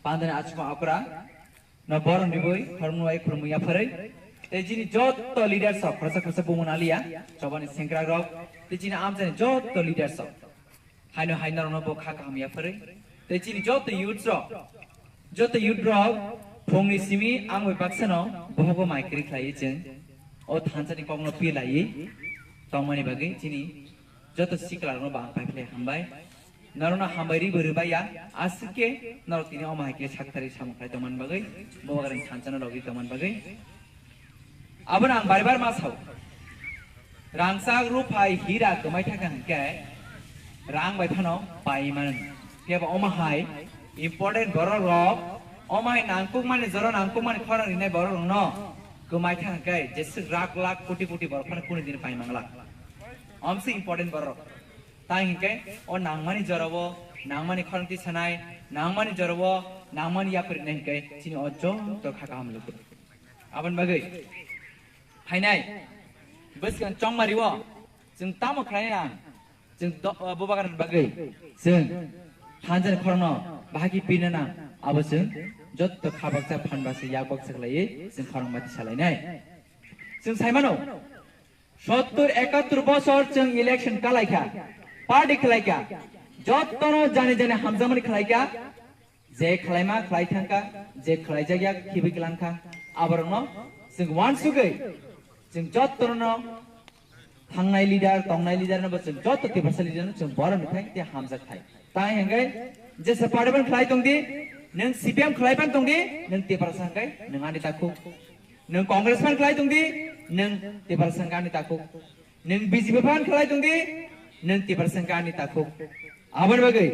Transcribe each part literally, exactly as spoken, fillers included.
Pandani achukma okra no borom ribui khormung bai khurumui yapharwi. Tei chini jotto leaders rok khoroksa khoroksa bumung aliya, chobani sengkrak rok, tei chini amchaini jotto leaders rok. Haino hai norokno bo kha kaham yapharwi. Tei chini jotto youths rok, jotto youth rok phungni simi ang bai baksano bohogo mai kwrwi khlaiwi chwng o thansani kokno pilaiwi tongmani bagwi chini jotto sikla rokno bo ang paiphlai hambai. Norokno hambai ribo rwbaiya, aswkhe norok tini omo hai khe sakthari samung khlai tongmani bagwi, bubagrani thansano logwi tongmani bagwi. Abono ang bar bar ma sao. Rangchak, ruphai, hira kwmai thangkha hwnkhe rang bai phano pai mano. Phiya ba omo hai important borok rok, omo hai nangkukmani jora nangkukmani khorang rinai borok rokno kwmai thangkha hwnkhe jeswk lakh lakh koti koti borok phano kunu din pai manglak. Omsi important borok. Tai hinkhe o nangmani jorao, nangmani khorang tisanai, nangmani jorao, nangmani yapri nai hinkhe chini o joto kha kaham luku. Aboni bagwi phainai bwskang chongmario chwng tamo khlainai nang, chwng do-, o, bubagrani bagwi chwng thanjani khorangno bahai khe pirna nang, abo chwng jotto kha baksa phan baksa yak baksa khlaiwi chwng khorang mati salainai. Chwng saimano, sottur ekattur bosor chwng election kalaikha, party khlaikha, jottono jani jani hamjakmani khlaikha, je khlaima khlai thangkha, je khlaijakya khibi klang kha, aborokno chwng uansugwi chwng jottono thangnai leader, tongnai leader no bo chwng jotto Tiprasa leader no chwng borok ni thai tei hamjak thai. Tai hwnkhe jesa party ban khlai tongdi, nwng C P M khlai ban tongdi, nwng Tiprasa hwnkhe nwng ani takhuk. Nwng Congress phan khlai tongdi, nwng Tiprasa wngkha ani takhuk. Nwng B J P phan khlai tongdi, nwng Tiprasa wngkha ani takhuk. Aboni bagwi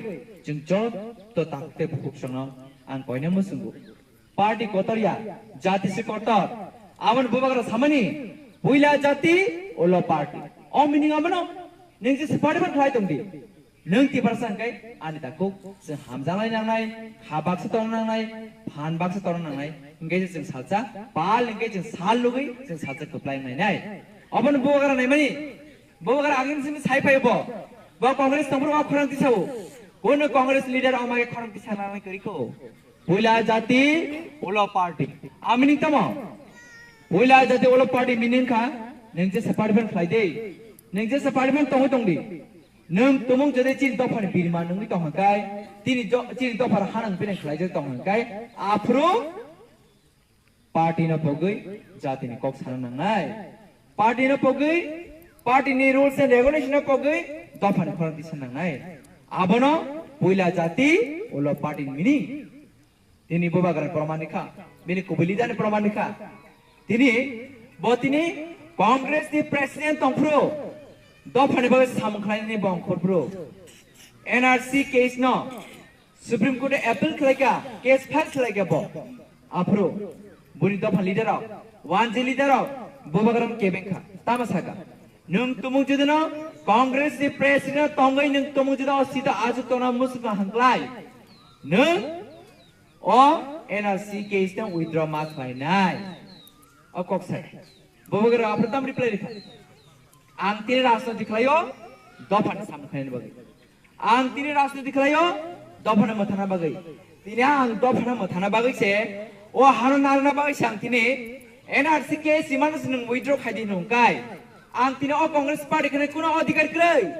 chwng jotto takhuk tei bukhuk songno ang koina muchungo. Party kotor ya, jati se kotor. Aboni bubagra samani, puila jati, ulo party. O meaning abono, nwng jesa party phan khlai tongdi. Nwng Tiprasa hwnkhe ani takhuk, chwng hamjaknai nangnai, kha baksa tongna nangnai, phan baksa tongna nangnai, hwnkhe se chwng salsa, pal hwnkhe chwng sal lugwi chwng salsa kwplai wngnai nai. Obono bubagra naimani, bubagra agini simi sai phaio bo. Bo Congress tongphuru o khorang tisao. Kuno Congress leader o mage khorang tisa nangnai kwrwi kho. Puila jati, ulo party. Amini tamo? Puila jati ulo party meaning kha, nwng jesa party phan khlai de. Nwng jesa party phan tongwi tongdi. Nwng tumung jodi chini dophani birma nungwi tong hwnkai, tini jo-, chini dophar hanang pinang khlaijak tong hwnkai, aphuru party no pogwi jatini kok sana nangnai. Party no pogwi, party ni rules and regulation no pogwi dophani khorang tisa nangnai. Abono puila jati ulo party ni meaning. Tini bubagra proman ni kha, bini kubui leader ni proman ni kha. Tini bo tini Congress ni president tongphuru dophani bagwi samung khlainani bo ongkhorphuru N R C case no Supreme Court o appeal khlaikha, case file khlaikha bo. Aphuru buni dopha leader rok, one G leader rok, bubagra kebeng kha, tamo saka. Nwng tumung jodi no Congress ni president tongwi nwng tumung jodi o sita ajuk tona musuka hangklai. Nwng O N R C case no withdraw ma khlainai. O kok sai. Bubagra aphuru tam reply rikha. Ang tini rajniti khlaio, dophani samung khlainani bagwi. Ang tini rajniti khlaio, dophano mwthana bagwi. Tini ang dophano mwthana bagwi se, o hano narwkna bagwi se ang tini N R C case imano se nwng withdraw khai di hwnkai. Ang tini o Congress party khwnai kuno adhikar kwrwi.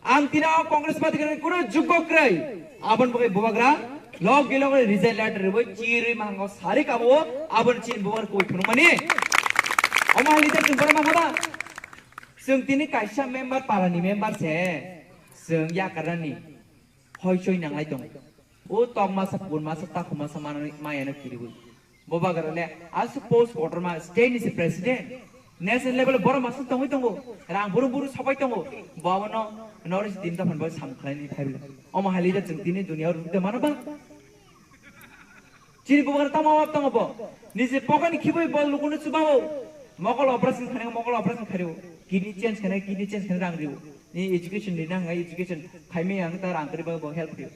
Ang tini o Congress party khwnai kuno jukgo kwrwi. Aboni bagwi bubagra log gilog resign letter rwwi chirwi mahango sari kabo aboni chini bubagra kubui phunukmani. Omo hai leader chwng bono mankha ba? Chwng tini kaisa member, parani member se chwng yakarnani hoi choi nanglai tongo. O tokmasa, punmasa, takhumasa manani mayano kiriwi. Bubagra le aswk post kotorma state ni se president. National level borok masuk tongwi tongo. Rang buru buru sabai tongo. Bo abono North East team dophani bagwi samung khlainani phaible. Omo hai leader chwng tini dunia o rwngtwi mano ba? Chini bubagra tamo obab tongo bo. Niji pocket ni khibui bo lukuno chubao. Mokol operation khainai mokol operation khario. Kidney change khainai kidney change khainai rang rio. Ni education rinai hwnkhai education khaimai ang ta rang kwrwi bagwi bo help rio.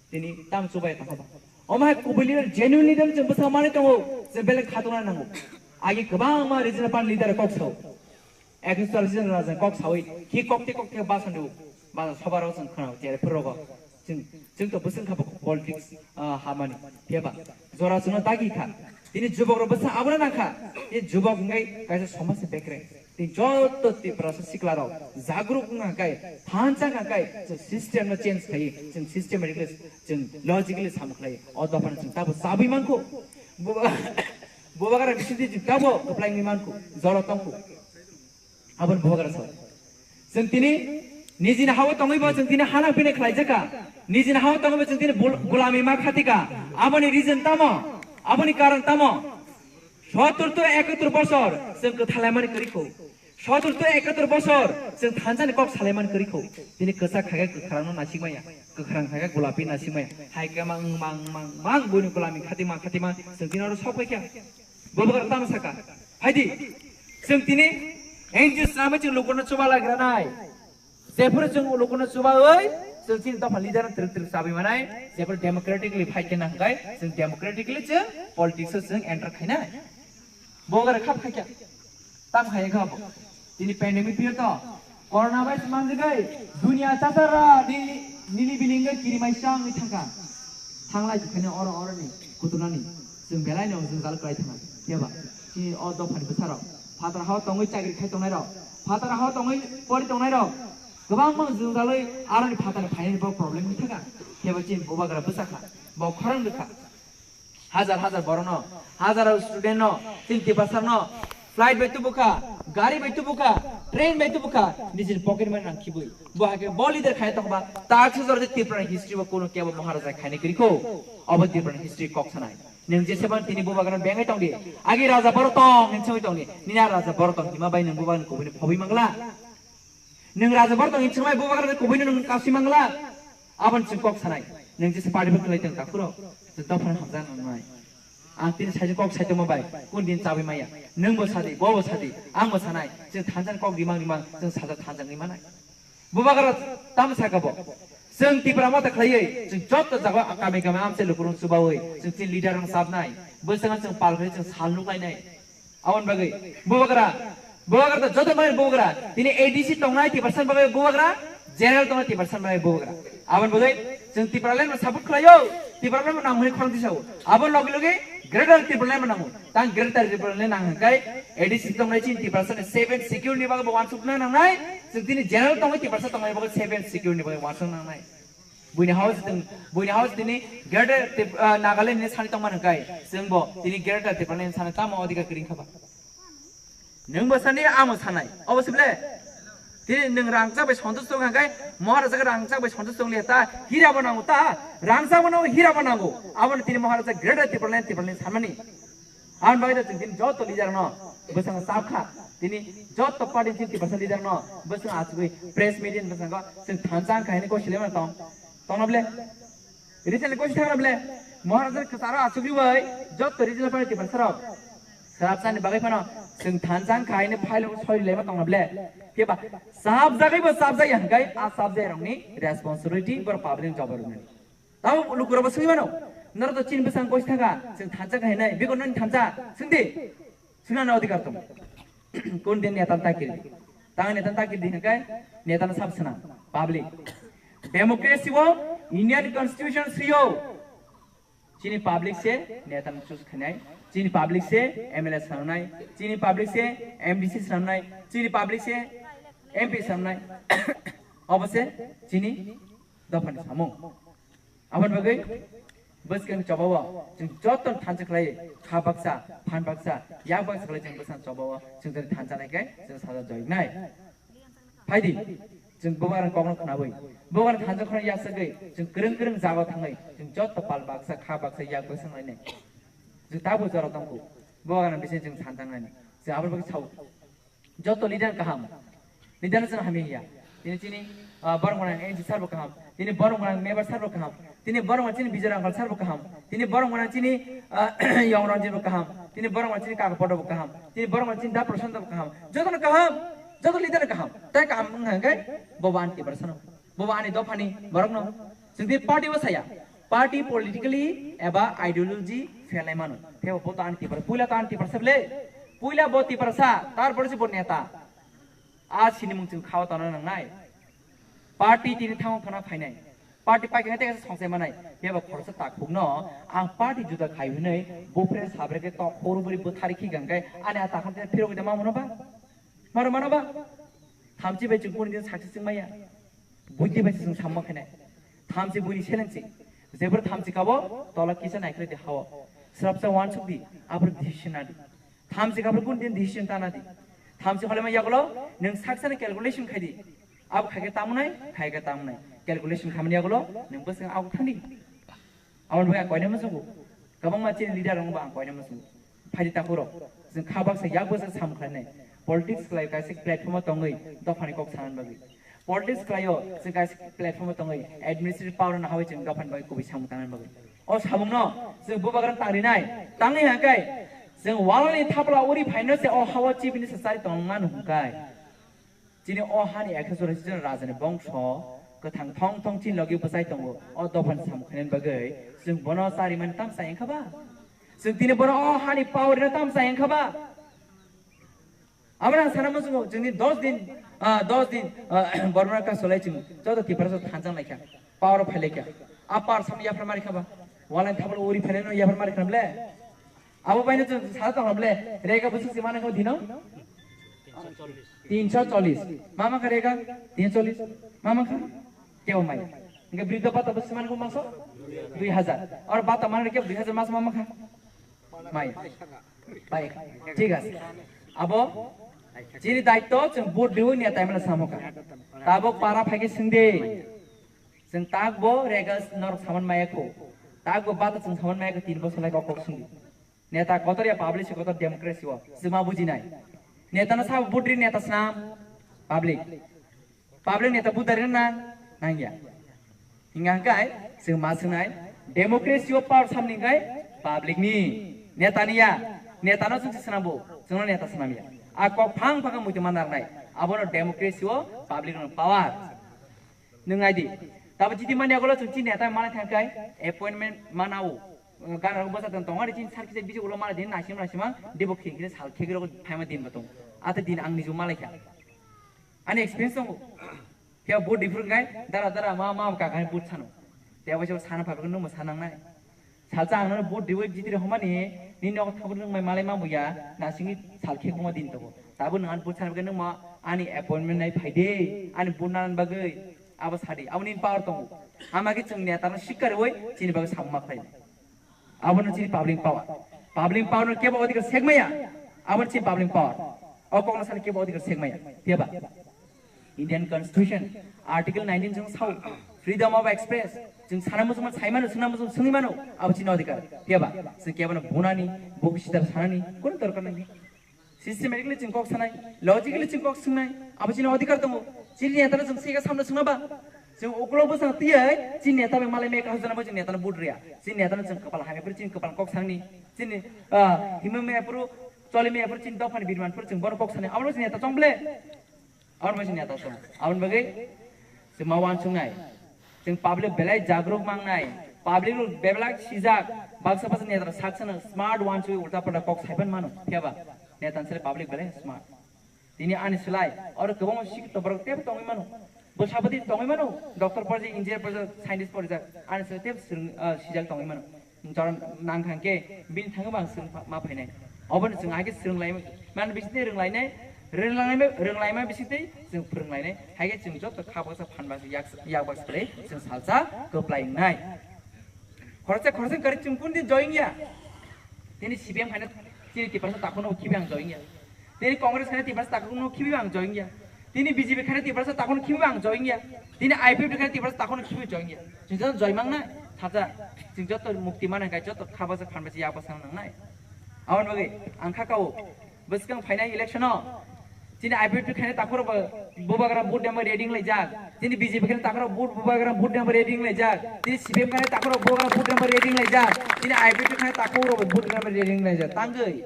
Tini tam chubai tongkha ba. Omo hai kubui leader, genuine leader chwng bwsa manwi tongo, chwng belai khatungna nango. Agi kwbangma regional party leader kok sao. Ekso chwallis jon raja kok sawi, khi kok te kok te basa nw, basa soba rok chwng khna chere phuru rogo. Chwng, chwng to bwswng kha politics, ah, hamani. Phiyaba jora chwngno dagi kha. Tini jubok rok bwsa abono nang kha. Tini jubok wngwi kaisa somaj ni bekre. Tini joto Tiprasa sikla rok jagruk wngkha kai, thansa wngkha kai, chwng system no change khai, chwng systematically, chwng logically sam khlai. O dophano chwng tabo sabwi mankho. Bo-, Bubagra bisingtwi chwng tabo kwplai wngwi mankho, jora tongkho. Aboni bubagra sa. Chwng tini nijini hao tongwi bo chwng tini hana pine khlai jaka. Nijini hao tongwi bo chwng tini bul-, gulami ma khatika. Aboni reason tamo? Aboni karon tamo? Sottor to ekattor bosor chwng kwthalai mani kwrwi kho. Sottor to ekattor bosor chwng thansani kok salai mani kwrwi kho. Tini kwchak khaga kwkhrangno nasik maya. Kwkhrang khaga gulapi nasik maya. Hai khe mang, mang, mang, mang, buini gulami khatima, khatima. Chwng tini oro sok phai kha. Bubagra tamo saka. Haidi, chwng tini N G O swnamwi chwng lukurno chuba lagranai. Jephuru chwng lukurno chubawi, chwng chini dopha leader no twrwk twrwk chabwi manai, jephuru democratically fight khe nang kai, chwng democratically chwng politics o chwng enter khainai. Bubagra khap khai kha. Tam khai kha bo. Tini pandemic period to. Corona virus manjagwi dunia chachara nili, nili bilingo kirimai changwi thangkha. Thanglai khaino oro oroni kutunani. Chwng belai no jwngjal kwlai thangkha. Phiyaba chini o dophani bwsarok phatar hao tongwi chakri khai tongnai rok, phatar hao tongwi pori tongnai rok kwbangma jwngjal wi aroni phatar phainani bo problem wngwi thangkha. Phiyaba chini bubagra bwsakha, bo khorang rwkha. Hajar hajar borokno, hajar student no, chini Tiprasa no flight bai tubu kha, gari bai tubu kha, train bai tubu kha, nijini pocket money rang khibui. Bo hai khe bo leader khai tongba, ta sujor je Tripura ni history bo kuno kebo Maharaja khaini kwrwi kho. Obo Tripura ni history kok sanai. Nwng jesebang tini bubagra no bengai tongdi, agi raja borok tong hinwi tongdi, nini a raja borok tong hima bai nwng bubagra ni kubui ni phobwi mangla. Nwng raja borok tong hinwi bubagra ni kubui no nwng kasi mangla. Aboni chwng kok sanai. Nwng jesa party bo khlai tong takhuro. Chwng dophano hamjak nangnai. Ang tini saijak kok saitongma bai. Kun din chabai maya. Nwng bo sadi, bo bo sadi. Ang bo sanai. Chwng thansa ni kok rimang rimang. Chwng sajak thansa wngwi manai. Bubagra tamo saka bo. Chwng Tipra mata khlaiwi. Chwng joto jaga kami kami amchai lukurung chubawi. Chwng chini leader rang sabnai. Bwskango chwng pal khlai chwng sal nuklainai. Aboni bagwi bubagra, bubagra to joto bagwi bubagra. Tini A D C tongnai Tiprasa bagwi bubagra, general tongnai Tiprasa bagwi bubagra. Aboni bagwi chwng Tipraland no support khlaio, Tipraland no nang hwnwi khorang tisao. Abo logi logi Greater Tipraland no nango. Tang Greater Tipraland nang hwnkai A D C tongnai chini Tiprasa ni seven schedule ni bagwi bo wansuk na nangnai. Chwng tini general tongnai Tiprasa tongnai bagwi seven schedule ni bagwi wansuk nangnai. Buini house tong, buini house tini Greater Tip-, ah, Nagaland ni sani tongma nangkai. Chwng bo tini Greater Tipraland ni sani tamo odhikar kwrwi khaba. Nwng bo sani, amo sanai. Obo sible? Tini nwng rangchak bai sontos tong hangkai, Maharaja rangchak bai sontos tong liya ta, hira bo nango ta, rangchak bo nango, hira bo nango. Abo tini Maharaja Greater Tipraland, Tipraland sanmani. Aboni bagwi chwng tini joto leader no bwskango chap kha. Tini joto party chini Tiprasa leader no bwskango achugwi press meet ni bwskango chwng thansa wngkha hwnwi kok sile mano tong. Tongno ble? Regional kok thangna ble? Maharaja kwcharo achugwi bai joto regional party Tiprasa rok swrapsani bagwi phano chwng thansa wngkha hwnwi file rok soi lema tongna ble? Khe ba chapjagwi bo chapjaya hwnkhe a chapjaya rokni responsibility bor public ni jawab rwnani. Tamo lukurokbo swngwi mano, norok to chini bwsang kosi thangkha, chwng thansa kha hinai, bikon nani thansa, swngdi, swngna no adhikar tongo. Kun din neta ta kirdi? Tang neta ta kirdi hwnkhe, neta no sab swnam, public. Democracy o Indian Constitution swiyo. Chini public se neta no choose khainai, chini public se M L A swnamnai, chini public se M D C swnamnai, chini public se M P swnamnai. Obo se chini dophani samung. Aboni bagwi bwskang chobao chwng joto thansa khlai kha baksa, phan baksa, yak baksa khlai chwng bwskang chobao chwng jani thansa nai khe chwng saja joinai. Phaidi chwng bubagrang kokno khnawi, bubagrang thansa khna yasagwi chwng kwrwng kwrwng jaga thangwi chwng joto pal baksa, kha baksa, yak baksa nai nai. Chwng tabuk jora tongkhu, bubagrang bising chwng thansa nai nai. Chwng aboni bagwi sao. Joto leader kaham. Leader no chwng hamya hiya. Tini chini, ah, borok gwnang M C sir bo kaham. Tini borok gwnang member sir bo kaham. Tini borok gwnang chini Bijoy Rangkhal sir bo kaham. Tini borok gwnang chini, ah, Yong Ranjit bo kaham. Tini borok gwnang chini Kaka Podo bo kaham. Tini borok gwnang chini Da Prasanta bo kaham. Joto no kaham. Joto leader no kaham. Tai kaham wng hwnkhe bobo ani Tiprasa no. Bobo ani dophani borok no. Chwng tini party bo saya. Party politically eba ideology phelai mano. Phebo bo to ani Tiprasa. Puila to ani Tiprasa ble. Puila bo Tiprasa. Tarpore se bo neta. A sinimung chwng khao tongna nangnai. Party tini thango khana phainai. Party paikha tei kaisa songchai manai. Phiya ba khoroksa takhukno ang party juda khai hwnwi bupre sabre khe tok khoro bwrwi bwthari khikha hwnkhe ani a takham tei phirogwi da ma mano ba? Maro mano ba? Thamchi bai chwng kuni din success wng maya. Buddhi bai chwng samma khainai. Thamchi buini selengsi. Jebra thamchi kabo tola kisa naikhwlai di hao. Srapsa wansuk di, abro decision nadi. Thamchi kabro kun din decision ta nadi. Thamchi holema yagulo nwng saksani calculation khai di. Abo khaikhe tamunai, khaikhe tamunai. Calculation khamani yagulo nwng bwswng ago thangdi. Aboni bagwi ang koina muchungo. Kwbangma chini leader rokno bo ang koina muchungo. Phaidi takhurok. Chwng kha baksa yak bwsa sam khlainai. Politics khlai kaisa platform o tongwi dophani kok sanani bagwi. Politics khlaio chwng kaisa platform o tongwi administrative power no hawi chwng dophani bagwi kubui samung tangnani bagwi. O samungno chwng bubagrano tangrinai. Tangwi hwnkhai chwng walani thapla uri phaino se o hao chibini se chari tongmani hwnkhai. Chini o hani ekha jora chini rajani bongso kwthang thong thong chini logi bwchai tongo. O dophani samung khainani bagwi chwng bono charimani tamsa wngkha ba? Chwng tini bono o hani power rina tamsa wngkha ba? Aboni ang sana muchungo chwngni dos din, ah, dos din, ah, bormona kasolai chwng joto Tiprasa thanjang laikha. Power phai laikha. A power sam yapharmani kha ba? Walani thapla uri phainai no yapharmani kha ble? Abo baino chwng sa tong ble. Rega bwswk se mana kha dino? Tinso chollis. Mama kha rega? Tinso chollis. Mama kha? Kebo mai. Hingke bridho bhata bwswk mana kha maso? Dui hajar. Ar bhata mana kebo dui hajar maso mama kha? Mai. Bai. Thik ase. Abo chini daitto chwng vote diwi niya taimala samokha. Tabok para phaikhe swngdi. Chwng takbo rega norok saman maya kho. Takbo bata chwng saman maya kho tin bosor lai kok kok swngdi. Neta kotor ya public se kotor democracy o. Chwma bujinai. Neta no sabo vote ri neta snam. Public. Public neta budari na nangya. Hinga hwnkhe chwng ma swngnai democracy o power samni hwnkhe public ni neta ni ya. Neta no chwng se swnambo, chwngno neta swnamya. A kok phang phang muitu manarnai. Abono democracy o public no power. Nwng ai di. Tabo chiti mani agolo chwng chini neta mana thangkai appointment mana o. Gana rok bwsa tong tongo ari chini sar kisa bisi ulo mana din nasim nasimang debo khikre sal khikre phaima din batong. Ate din ang niju malai kha. Ani experience tongo. Khe vote diphuru ngai dara dara ma ma kaka ni vote sano. Te abo se sana phabe nung mo sanang nai. Salsa ang no vote diwi jitire homani ni nok thabu nung mai malai ma buya nasing sal khe khoma din tobo. Tabu nang vote sana nung ma ani appointment nai phaide ani vote nan bagwi abo sadi abo ni power tongo. Ama ke chwng neta no sikar woi chini bagwi samma khlai. Abono chini public power. Public power no kebo odhikar segmaya. Abono chini public power. O kokno sani kebo odhikar segmaya. Phiya ba? Indian Constitution, Article nineteen chwng sao, freedom of express, chwng sana muchungma saimano, swngna muchung swngwi mano, abo chini odhikar. Phiya ba? Chwng kebo no bunani, buku sitar sanani, kono dorkar nai. Systematically chwng kok sanai, logically chwng kok swngnai, abo chini odhikar tongo. Chini neta no chwng sika samno swngna ba? Chwng ukulo bwsang tiyai, chini neta bai malai meka hojana bo chini neta no vote riya. Chini neta no chwng kwpal hamya phuru chini kwpal kok sangni. Chini, ah, himung maya phuru, choli maya phuru chini dophani birman phuru chwng bono kok sanai. Abo chini neta chong ble? Aboni bagwi neta song. Aboni bagwi chwng ma uansuknai. Chwng public belai jagruk mangnai. Public rok bebelak sijak. Baksa baksa neta rok sak sano smart uansugwi ulta pulta kok saipan mano. Phiya ba? Neta ni sale public belai smart. Tini ani slai oro kwbangma sikito borok tebo tongwi mano. Bwsabwdi tongwi mano. Doctor porjak, engineer porjak, scientist porjak. Ani sale tebo swrwng, ah, sijak tongwi mano. Joran nang kha hwnkhe bini thangwi bo ang swrwng pha-, ma phainai. Obono chwng hai khe swrwng lai mano bisingtwi rwng lainai, rwng lainai, rwng laima bisingtwi chwng phwrwng lainai. Hai khe chwng joto kha baksa phan baksa yak, yak baksa kwrwi chwng salsa kwplai wngnai. Khoroksa khoroksa kwrwi chwng kun din join ya. Tini C P M khaina chini Tiprasa takhukno khibi ang join ya. Tini Congress khaina Tiprasa takhukno khibi ang join ya. Tini B J P khaina Tiprasa takhukno khibi ang join ya. Tini I P F T khaina Tiprasa takhukno khibi join ya. Chwng joto join mang na thapsa. Chwng joto mukti mana kai joto kha baksa phan baksa yak baksa nang nai. Aboni bagwi ang kha kao bwskang phainai election o. Chini I P F T khaina takhukno bo bubagra vote dema ready wng lai jak. Chini B J P khaina takhukno vote bubagra vote dema ready wng lai jak. Chini C P M khaina takhukno bubagra vote dema ready wng lai jak. Chini I P F T khaina takhukno vote dema ready wng lai jak. Tangwi.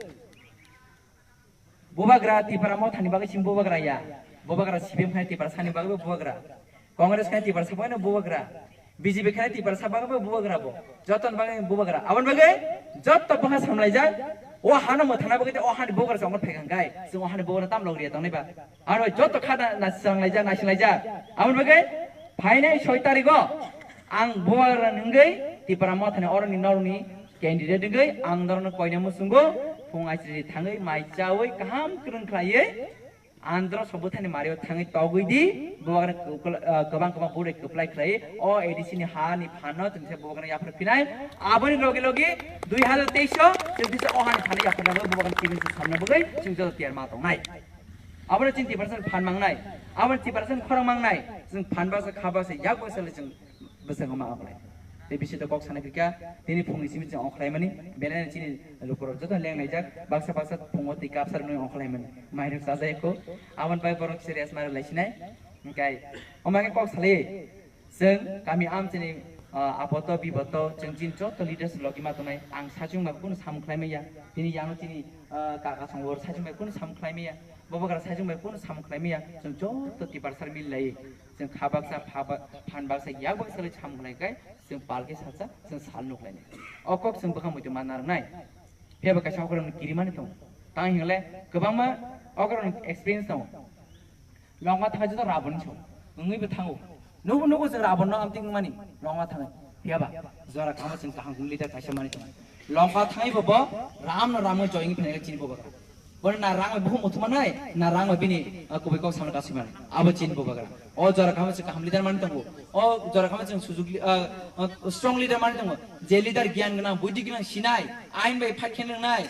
Bubagra Tipra Mothani bagwi chini bubagra ya. Bubagra C P M khai Tiprasani bagwi bubagra. Congress khai Tiprasa bagwi bubagra. B J P khai Tiprasa bagwi bubagra bo. Jotoni bagwi bubagra. Aboni bagwi jotto bwkha samlaijak. O hano mwthana bagwi o hani bubagra chongor phai kha hwnkhe. Chwng o hani bubagra tam logriya tongnai ba. Aro jotto kha na, na swranglaijak, na swranglaijak. Aboni bagwi phainai soi tarigo. Ang bubagra hwngwi Tipra Mothani oroni noroni candidate wngwi ang norokno koina muchungo phung aisiri thangwi mai chawi kaham kwrwng khlaiwi andro sobo thani mario thangwi togwi di bubagra kwbla-, ah, kwbang kwbang bwrwi kwplai khlai o A D C ni ha ni phano chwngse bubagra yaphar phinai aboni logi logi dui hazar teis o chwngse o hani phano yaphar nangwi bubagra chini samna bagwi chwng joto tiyar ma tongnai. Abono chini Tiprasa phan mangnai, abono Tiprasa khorang mangnai, chwng phan baksa kha baksa yak baksa le chwng bwskango ma wngnai. Tei bisi to kok sana kwrwikha, tini phungni simi chwng ongkhlaimani, belai chini lukurok joto lengnaijak, baksa baksa phungo twi kapsar nwi ongkhlaimani, mairok chajak kho, aboni bai borok serious mairok laisinai, hwnkhe omo khe kok salai, chwng kami amchini, ah, apoto bipoto chwng chini joto leaders logi ma tongnai, ang sachung bai kunu samung khlai maya, tini yano chini, ah, kaka songbo sachung bai kunu samung khlai maya, bubagra sachung bai kunu samung khlai maya, chwng joto Tiprasa mil lai, chwng kha baksa, pha ba-, phan baksa, yak baksa le samung khlai kai, chwng pal khe sacha, chwng sal nuk lainai. O kok chwng bwkha muitu manna rwnai. Phiya ba kaisa okorokni kirimani tongo. Tang hingle kwbangma okorokni experience tongo. Longma thangwi joto Rabon ni song. Wngwi bo thango. Nugo nugo chwng Rabon no amtwi wngmani. Longma thangwi. Phiya ba jora kamo chwng kaham leader kaisa mani tongo. Longma thangwi bo bo Ram no Ram no join phai chini bo. Bono na rang bai bukhuk muthuma nai, na rang bai bini, ah, kubui kok samani kasui mani. Abo chini bubagra. O jora kama chwng kaham leader mani tongo. O jora kama chwng sujuk li-, ah, ah, strong leader mani tongo. Je leader giyan gwnang, buddhi gwnang sinai, ain bai phai khe nwngnai,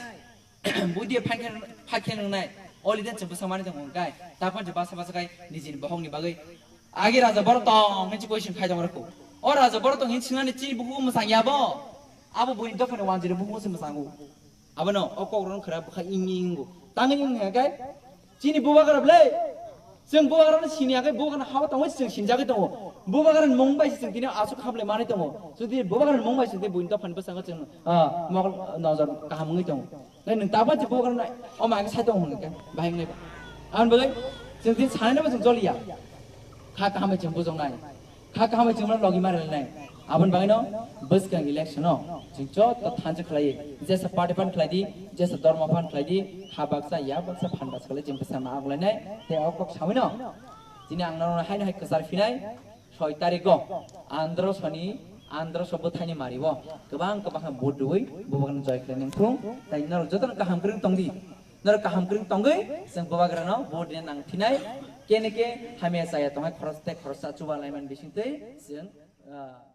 buddhi phai khe, phai khe nwngnai. O leader chwng bwsa mani tongo, hwnkhe taphan chwng basa basa khai nijini bohokni bagwi. Agi raja borok tong hinwi question khai tongo rwkho. O raja borok tong hinwi swngnani chini bukhuk mwsang ya bo? Abo buini dophani wanjini bukhuk se mwsango. Abono o kokrokno khwra bwkha ing ing wngo. Tangwi wng ya khe chini bubagra ble. Chwng bubagrano sini ya khe bubagrano hao tongwi chwng sinjagwi tongo. Bubagrani mung bai se chwng tini aswk hamle manwi tongo. Chwng tini bubagrani mung bai se tini buini dophani bwskango chwng, ah, mokol nojor kaham wngwi tongo. Nai nwng tabuk je bubagrano omo ang sai tongo hwnkhe bahai wngnai ba. Aboni bagwi chwng tini sanai no bo chwng joliya. Kha kaham bai chwng bujoknai. Kha kaham bai chwng logi ma rwlainai. Aboni bagwino bwskang election o chwng joto thansa khlaiwi jesa party phan khlai di, jesa dormo phan khlai di, kha baksa, yak baksa, phan baksa khlai chwng bwsa ma aglainai. Tei o kok sawino chini ang norokno haino hai kwchar phinai soi tarikgo andro soni andro so bwthaini mario kwbang kwbang khe vote rwui bubagrano joy khlai nang thung. Tai norok jotono kaham kwrwng tong di. Norok kaham kwrwng tongwi chwng bubagrano vote rina nang phinai. Kene ke hamya chaya tongnai khoroksa tei khoroksa chuba laimani bisingtwi chwng, ah,